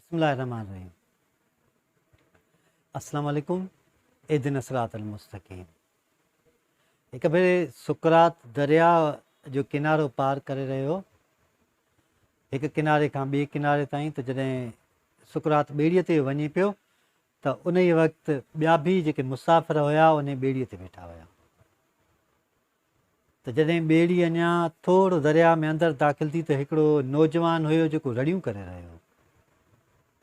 بسم الله الرحمن الرحيم السلام عليڪم اهدنا الصراط المستقيم هڪ ڀيري سقراط درياء جو ڪنارو پار ڪري رهيو هو هڪ ڪناري کان ٻئي ڪناري تائين ته جڏهن سقراط ٻيڙيء تي وڃي پيو ته انهيء وقت ٻيا به جيڪي مسافر هيا انهي ٻيڙيء تي ويٺا هيا ته جڏهن ٻيڙي اڃا ٿورو درياء ۾ اندر داخل ٿي ته هڪڙو نوجوان هيو جيڪو رڙيون ڪري رهيو هو.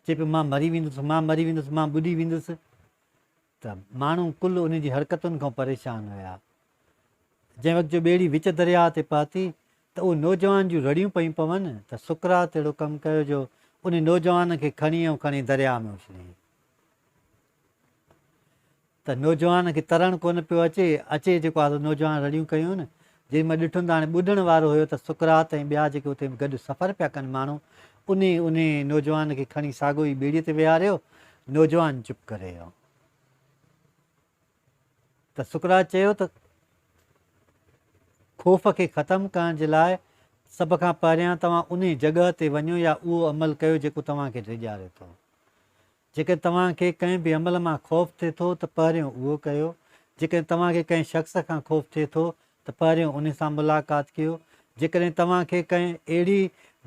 چئي پيو مان مري ويندس، مان مري ويندس، مان ٻڏي ويندس. ته ماڻهو ڪل ان جي حرڪتن کان پريشان هيا. جنهن وقت جو ٻيڙي وچ درياء تي پهتي ته اهو نوجوان جون رڙيون پيون پون ته سقراط اهڙو ڪم ڪيو جو ان نوجوان کي کڻي ۽ کڻي درياء ۾ اڇليائين. ته نوجوان کي ترڻ ڪونه پيو اچي، اچي جيڪو آ سو نوجوان رڙيون ڪيون، جنهن مهل ڏٺم ته هاڻي ٻڏڻ وارو هيو ته سقراط ۽ ٻيا جيڪي اتي گڏ سفر پيا ڪن ماڻهو، انهي انهي نوجوان کي کڻي ساڳو ئي ٻيڙيء تي ويهاريو، نوجوان چپ ڪري ويو. ته سقراط چيو ته خوف کي ختم ڪرڻ جي لاء سڀ کان پهريان توهان انهي جڳهه تي وڃو يا اهو عمل ڪيو جيڪو توهان کي ڊيڄاري ٿو. جيڪڏهن توهان کي ڪنهن به عمل مان خوف ٿئي ٿو ته پهريون اهو ڪيو. جيڪڏهن توهان کي ڪنهن شخص کان خوف ٿئي ٿو ته پهريون انهي سان ملاقات ڪيو. جيڪڏهن توهان کي ڪنهن اهڙي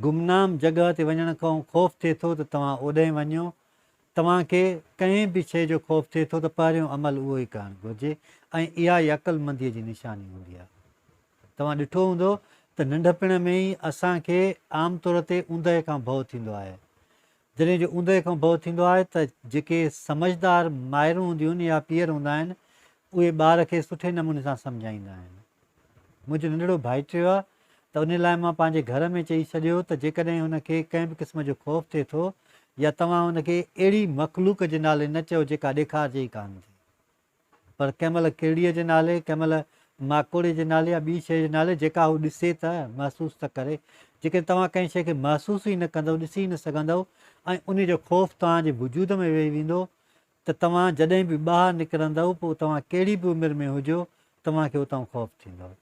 گمنام جڳهه تي وڃڻ کان خوف ٿئي ٿو ته توهان اوڏانهن وڃو. توهان کي ڪنهن به شيء جو خوف ٿئي ٿو ته پهريون عمل اهو ئي ڪرڻ گهرجي ۽ اها ئي عقلمنديء جي نشاني هوندي آهي. توهان ڏٺو هوندو ته ننڍپڻ ۾ ئي اسان کي عام طور تي اوندهه کان ڀؤ ٿيندو آهي. جڏهن جو اوندهه کان ڀؤ ٿيندو آهي ته جيڪي سمجهدار مائرون هونديون آهن يا پيئر هوندا آهن اهي ٻار کي سٺي نموني سان سمجهائيندا آهن. منهنجو ننڍڙو ڀائٽيو آهي ته ان لاء مان پنهنجي گهر ۾ چئي ڇڏيو ته جيڪڏهن هن کي ڪنهن به قسم جو خوف ٿئي ٿو يا توهان هن کي اهڙي مخلوق جي نالي نه چئو جيڪا ڏيکارجي ئي ڪانه ٿي. پر ڪنهن مهل ڪرڙيء جي نالي، ڪنهن مهل ماڪوڙي جي نالي يا ٻي شيء جي نالي جيڪا هو ڏسي ته محسوس ته ڪري. جيڪڏهن توهان ڪنهن شيء کي محسوس ئي نه ڪندؤ، ڏسي ئي نه سگهندؤ ۽ انهي جو خوف توهان جي وجود ۾ ويهي ويندو ته توهان جڏهن به ٻاهر نڪرندؤ پوء توهان ڪهڙي به عمر ۾ هجو توهان کي اتان خوف ٿيندو.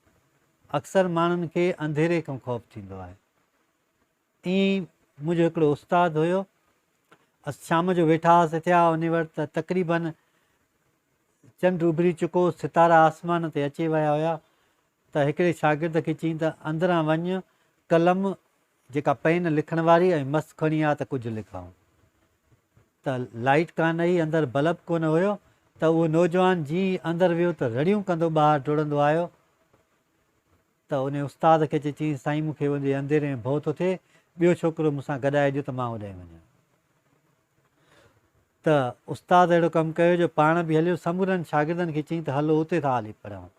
اڪثر ماڻهن کي انڌيري کان خوف ٿيندو آهي. ائين ئي منهنجو هڪڙو استاد هيو. اسين شام جو ويٺا هئاسين ٿيا انهي وقت ته تقريباً چنڊ اڀري چڪو هو، ستارا آسمان تي اچي ويا هيا ته هڪڙي شاگرد کي چيائين ته اندران وڃ قلم جيڪا پين لکڻ واري ۽ مس کڻي آ ته ڪجهه لکائون. ته لائيٽ ڪانه هئي، اندر بلب ڪونه هيو ته اهو نوجوان جيئن ئي اندر ويو ته رڙيون ڪندو ٻاهر ڊوڙندو آيو. ته انهي استاد کي اچي چيائين، سائين مون کي انهي انڌيري ۾ ڀؤ ٿو ٿئي، ٻيو ڇوڪرو مون سان گڏائي ڏيو ته مان اوڏانهن وڃان. ته استاد اهڙو ڪم ڪيو جو پاڻ به هليو، سمورن شاگردن کي چيائين ته هلو اتي ٿا هلي پڙهون.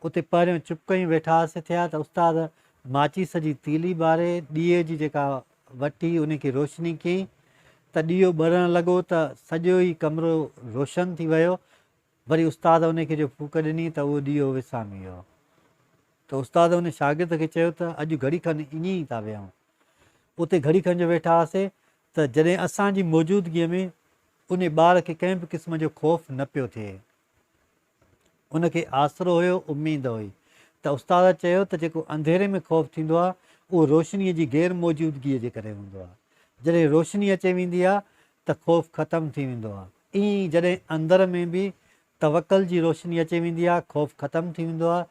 اتي پهريون چپ ڪيون ويٺا هئاسين ٿيا ته استاد ماچيس جي تيلي ٻاري ڏيئي جي جيڪا وٽ هئي انهي کي روشني ڪيائين ته ڏيئو ٻرڻ لڳو ته سڄو ئي ڪمرو روشن ٿي ويو وري استاد ان کي جو ڦوڪ ڏني ته اهو ڏيئو وسامي ويو ته استاد ان شاگرد کي چيو ته اڄ گهڙي کن ائين ئي ٿا ويهون. اتي گهڙي کن جو ويٺا هئاسي ته جڏهن اسان جي موجودگيء ۾ ان ٻار کي ڪنهن به قسم جو خوف نه پيو ٿئي. ان کي آسرو هيو، اميد هئي ته استاد چيو ته جيڪو انڌيري ۾ خوف ٿيندو آهي اهو روشنيء جي غير موجودگيء جي ڪري هوندو آهي. جڏهن روشني اچي ويندي آهي ته خوف ختم ٿي ويندو آهي. ائين ئي جڏهن اندر ۾ به توڪل جي روشني اچي ويندي آهي، خوف ختم ٿي ويندو آهي.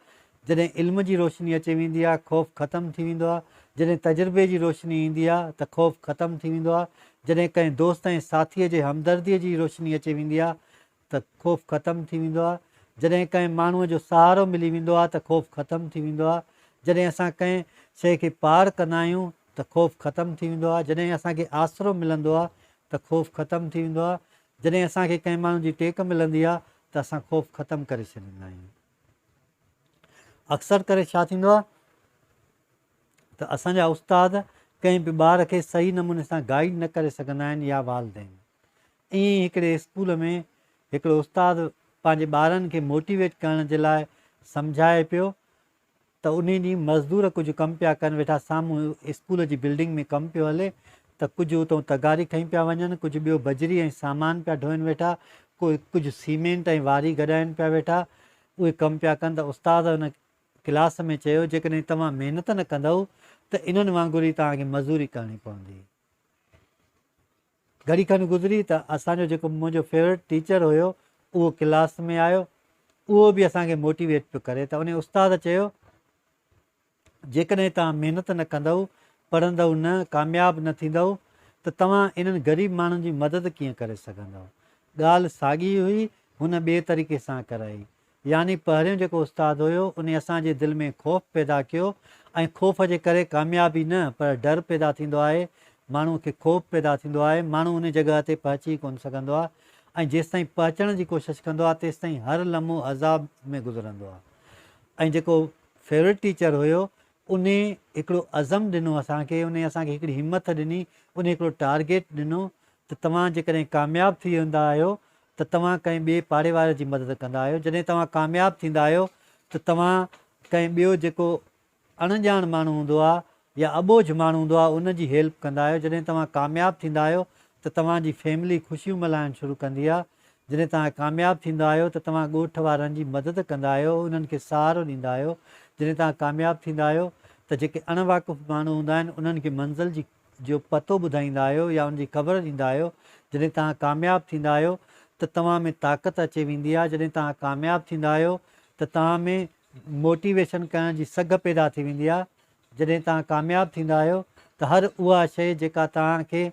جڏهن علم جي روشني اچي ويندي آهي، خوف ختم ٿي ويندو آهي. جڏهن تجربي جي روشني ايندي آهي ته خوف ختم ٿي ويندو آهي. جڏهن ڪنهن دوست ۽ ساٿيء جي همدرديء جي روشني اچي ويندي آهي ته خوف ختم ٿي ويندو آهي. جڏهن ڪنهن ماڻهوء جو سهارو ملي ويندو آهي ته خوف ختم ٿي ويندو آهي. جڏهن اسان ڪنهن شيء کي پار ڪندا آهيون ته خوف ختم ٿي ويندو آهي. جڏهن اسان کي آسرو ملندو آهي ته خوف ختم ٿي ويندو آهي. جڏهن اسان کي ڪنهن ماڻهو جي ٽيڪ ملندي آهي ته اسان خوف ختم ڪري ڇڏيندا آهيون. اڪثر ڪري ڇا ٿيندو آهي ته اسان جا استاد ڪنهن به ٻار کي صحيح نموني سان گائيڊ نه ڪري سگهندا آهن يا والدين. ائين ئي هڪڙي اسڪول ۾ هڪڙو استاد پنهنجي ٻارن کي موٽيويٽ ڪرڻ جي لاء سمجهائي پيو ته انهي ڏينهن مزدور ڪجهه ڪم پيا ڪن ويٺا سامهون اسڪول جي بلڊنگ ۾ ڪم پيو هلي ته ڪجهه اتئون تغاري کڻي پيا وڃن ڪجهه ٻيو بجري ۽ سامان پيا ڍوئن ويٺا ڪو ڪجهه سيمينٽ ۽ واري گڏائن پيا ويٺا اهي ڪم پيا ڪن ته استاد ان ڪلاس ۾ چيو جيڪڏهن توهان محنت نه ڪندؤ ته انهن وانگر ئي توهان کي مزوري ڪرڻي پوندي. گهڙي کن گذري ته اسان جو جيڪو منهنجو فيورٽ ٽيچر هيو اهو ڪلاس ۾ آيو اهو به اسان کي موٽيويٽ پيو ڪري ته ان استاد چيو جيڪڏهن توهان محنت نه ڪندؤ، پڙهندؤ نه، ڪامياب نه ٿيندؤ ته توهان انهن غريب ماڻهن جي مدد ڪيئن ڪري سگهندؤ؟ ڳالهه ساڳي ئي هئي، هن ٻئي طريقي سان ڪرائي. يعني پهريون جيڪو استاد هيو، انهي اسان جي دل ۾ خوف پيدا ڪيو ۽ خوف جي ڪري ڪاميابي نه پر ڊر پيدا ٿيندو آهي، ماڻهوء کي خوف پيدا ٿيندو آهي، ماڻهو انهي جڳهه تي پهچي ئي ڪونه سگهندو آهي ۽ جيستائين پهچڻ جي ڪوشش ڪندو آهي، تيستائين هر لمحو عذاب ۾ گذرندو آهي ۽ جيڪو فيورٽ ٽيچر هيو انهي هڪڙو عزم ڏنو اسان کي انهي اسان کي هڪڙي همٿ ڏني انهي هڪڙو ٽارگيٽ ڏنو ته توهان جيڪڏهن ڪامياب ٿي ويندا آهيو ته توهان ڪنهن ٻئي پاڙي واري جي مدد ڪندا آهيو جڏهن توهان ڪامياب ٿيندا آهيو ته توهان ڪنهن ٻيو جيڪو اڻ ڄاڻ ماڻهو هوندو آهي يا اٻوجهه ماڻهو هوندو آهي ان جي هيلپ ڪندا آهيو جڏهن توهان ڪامياب ٿيندا آهيو ته توهان جي فيملي خوشيون ملهائڻ شروع ڪندي آهي جڏهن توهان ڪامياب ٿيندا آهيو ته توهان ڳوٺ وارن جي مدد ڪندا آهيو، انهن کي سهارو ڏيندا آهيو. جڏهن توهان ڪامياب ٿيندا آهيو ته جيڪي اڻ واقف ماڻهو هوندا آهن انهن کي منزل جي جو پتو ٻڌائيندا آهيو يا ان جي خبر ڏيندا آهيو. جڏهن توهان ڪامياب ٿيندا آهيو ته توهان ۾ طاقت اچي ويندي آهي. جڏهن توهان ڪامياب ٿيندا آهيو ته توهان ۾ موٽيويشن ڪرڻ جي سگهه پيدا ٿي ويندي آهي. جڏهن توهان ڪامياب ٿيندا آهيو ته هر اها شيء جيڪا توهان کي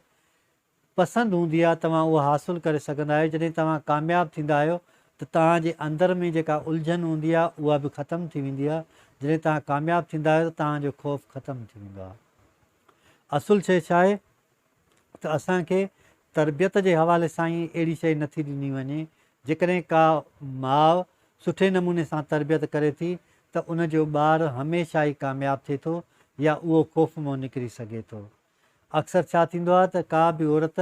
پسند هوندي آهي توهان اها حاصل ڪري سگهندا آهيو جڏهن توهان ڪامياب ٿيندا آهيو ته توهان جي اندر ۾ جيڪا الجهن هوندي آهي اها به ختم ٿي ويندي آهي جڏهن توهان ڪامياب ٿيندا آهيو ته توهان جو خوف ختم ٿي ويندو آهي اصل شيء ڇا آهي ته اسان کي تربيت جي حوالي سان ئي اهڙي شيء نٿي ڏني وڃي جيڪڏهن ڪا ماء سٺي نموني سان تربيت ڪري ٿي ته ان جو ٻار هميشه ئي ڪامياب ٿئي ٿو يا اهو خوف مان نڪري سگهي ٿو اڪثر ڇا ٿيندو آهي ته ڪا به عورت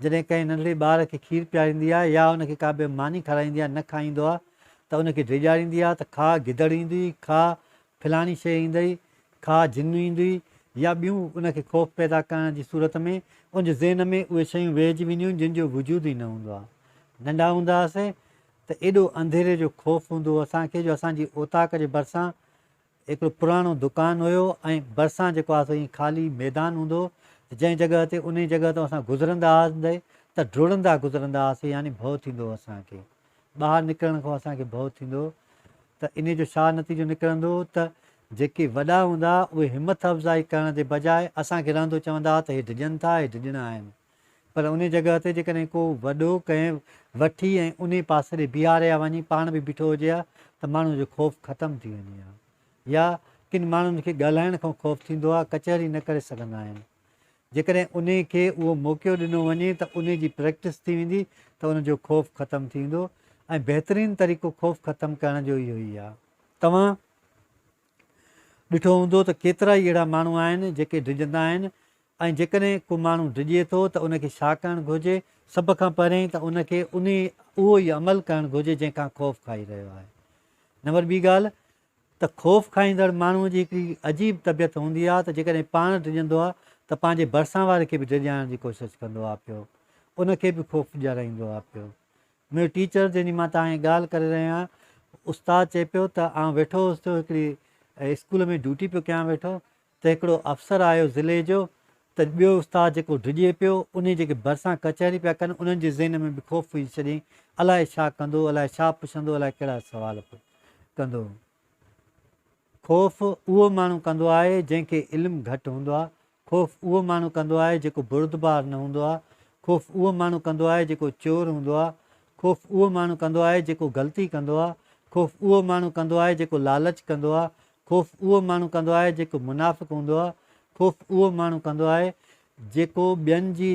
جڏهن ڪنهن ننڍڙي ٻار کي کير پياريندي آهي يا ان کي ڪا به ماني کارائيندي آهي نه کائيندو آهي ته ان کي ڊيڄاريندي آهي ته کاء گدڙ ايندئي، کاء فلاڻي شيء ايندئي، کاء جن ايندئي يا ٻيون ان کي خوف پيدا ڪرڻ جي صورت ۾ ان جي ذهن ۾ اهي شيون ويهجي وينديون آهن جن جو وجود ئي نه هوندو آهي. ننڍا هوندا هئاسين ته ايڏو انڌيري جو خوف هوندو هو اسان کي جو اسان جي اوطاق جي ڀرسان هڪڙو پراڻو دڪان هيو ۽ ڀرسان جيڪو آهي سو ائين خالي ميدان هوندو هو ته جنهن جڳهه تي انهي جڳهه تان اسان گذرندا هئاسين ته ڊوڙندا گذرندا هئاسين يعني ڀؤ ٿيندو هو اسان کي ٻاهر نڪرڻ کان اسان کي ڀؤ ٿيندو هو ته انهي جو ڇا نتيجو نڪرندو هو ته جيڪي وڏا هوندا اهي همٿ افزائي ڪرڻ جي بجاء اسان کي رهندو چوندا هئا ته هي ڊڄن ٿا هي ڊڄڻا آهن پر انهي جڳهه تي جيڪڏهن ڪو وڏو ڪنهن وٺي ۽ انهي پاسي ڏي بيهاري ها وڃي پاڻ به بيٺو هجي ها ته ماڻهو جو خوف ختم ٿي وڃي ها يا ڪن ماڻهن کي ڳالهائڻ کان خوف ٿيندو آهي ڪچهري نه ڪري سگهندا آهن جيڪڏهن انهي کي اهو موقعو ڏنو وڃي ته انهي جي پريڪٽس ٿي ويندي ته ان جو خوف ختم ٿي ويندو ۽ بهترين طريقو خوف ختم ڪرڻ جو اهو ئي آهي توهان ڏٺو هوندو ته ڪيترائي اهڙا ماڻهو آهن جيڪي ڊڄندا آهن ۽ جيڪڏهن ڪو ماڻهو ڊڄي ٿو ته ان کي ڇا ڪرڻ گهرجي؟ سڀ کان پهرئين ته ان کي انهي اهو ئي عمل ڪرڻ گهرجي جنهن کان خوف کائي رهيو آهي. نمبر ٻي ڳالهه ته خوف کائيندڙ ماڻهو جي هڪڙي عجيب طبيعت هوندي آهي ته جيڪڏهن پاڻ ڊڄندو آهي ته پنهنجي ڀرسان واري کي به ڊڄائڻ جي ڪوشش ڪندو آهي پيو ان کي به خوف ڏيارائيندو آهي پيو. منهنجو ٽيچر جنهن جي مان توهان کي ڳالهه ڪري رهيو آهيان استاد چئي پيو ته آئون ويٺو هوس ٿيو هڪڙي اسڪول ۾ ڊيوٽي پيو ڪيان ويٺو ته هڪڙو افسر آيو ضلعي جو ته ٻيو استاد جيڪو ڊڄي پيو انهي جيڪي ڀرسان ڪچهري پيا ڪن انهن جي ذهن ۾ به خوف وجهي ڇڏيائين الائي ڇا ڪندو الائي ڇا پڇندو الائي ڪهڙا سوال ڪندو. خوف اهو ماڻهو ڪندو آهي جنهن کي علم گهٽ هوندو آهي. خوف اهو ماڻهو ڪندو آهي جيڪو بردبار نه هوندو آهي. خوف اهو ماڻهو ڪندو آهي جيڪو چور هوندو آهي. خوف اهو ماڻهو ڪندو آهي جيڪو غلطي ڪندو آهي. خوف اهو ماڻهو ڪندو آهي جيڪو لالچ ڪندو آهي. خوف اهو ماڻهو ڪندو آهي جيڪو منافق هوندو آهي. خوف اهو ماڻهو ڪندو آهي جيڪو ٻين جي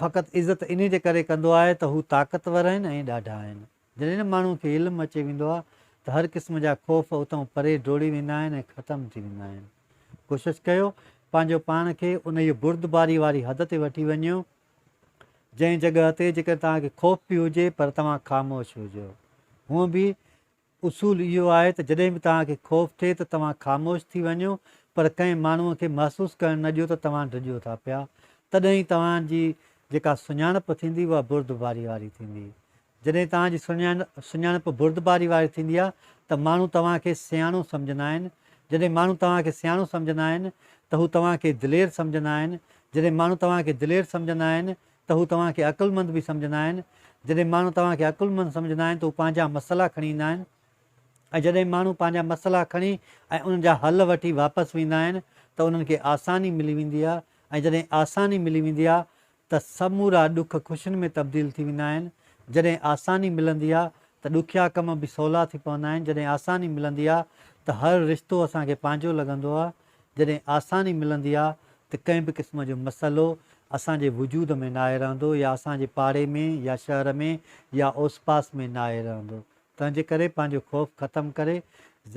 فقط عزت انهي جي ڪري ڪندو آهي ته هو طاقتور آهن ۽ ڏاڍا آهن. جڏهن ان ماڻهوء کي علم اچي ويندو آهي ته هر قسم جا خوف اتئون پري ڊوڙي ويندا آهن ۽ ختم ٿي ويندا آهن. ڪوشش ڪيو پنهنجو پاڻ کي انهيء بردباري واري حد تي وٺي وڃو، جنهن جڳهه تي جيڪڏهن توهان کي خوف به هجي پر توهان خاموش هجو. هونء به اصول اهو آهي ته جڏهن به توهان کي خوف ٿئي ته توهان خاموش ٿي وڃو پر ڪنهن ماڻهوء کي محسوس ڪرڻ نه ڏيو ته توهان ڊڄو ٿا پيا. تڏهن ئي توهان جي جيڪا سڃاڻپ ٿيندي اها بردباري واري ٿيندي. جڏهن توهان جي سڃاڻپ بردباري واري ٿيندي آهي ته ماڻهو توهان کي سياڻو سمجهندا آهن. جڏهن ماڻهو توهان کي سياڻو سمجهندا آهن ته هو توهان کي دلير سمجهندا آهن. جڏهن ماڻهو توهان کي دلير سمجهندا آهن ته هو توهان کي عقلمند به سمجهندا آهن. جڏهن ماڻهو توهان کي عقلمند سمجهندا آهن ته هو پنهنجا مسئلا کڻي ايندا آهن ۽ جڏهن ماڻهو پنهنجا مسئلا کڻي ۽ انهن جا حل وٺي واپس ويندا آهن ته انهن کي آساني ملي ويندي آهي ۽ جڏهن آساني ملي ويندي آهي ته سمورا ڏک خوشين ۾ تبديل ٿي ويندا آهن، جڏهن آساني ملندي آ ته ڏکيا ڪم به سولا ٿي پوندا آهن، جڏهن آساني ملندي آ ته هر رشتو اسان کي پنهنجو لڳندو آ، جڏهن آساني ملندي آ ته ڪنهن به قسم جو مسئلو اسان جي وجود ۾ ناهي رهندو يا اسان جي پاڙي ۾ يا شهر ۾ يا اوس پاس ۾ ناهي رهندو، تنهنجي ڪري پنهنجو خوف ختم ڪري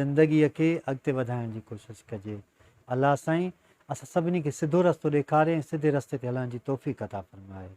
زندگيء کي اڳتي وڌائڻ جي ڪوشش ڪجي. الله سائين اسان سڀني کي سڌو رستو ڏيکاري ۽ سڌي رستي تي هلڻ جي توفيق عطا فرمائي.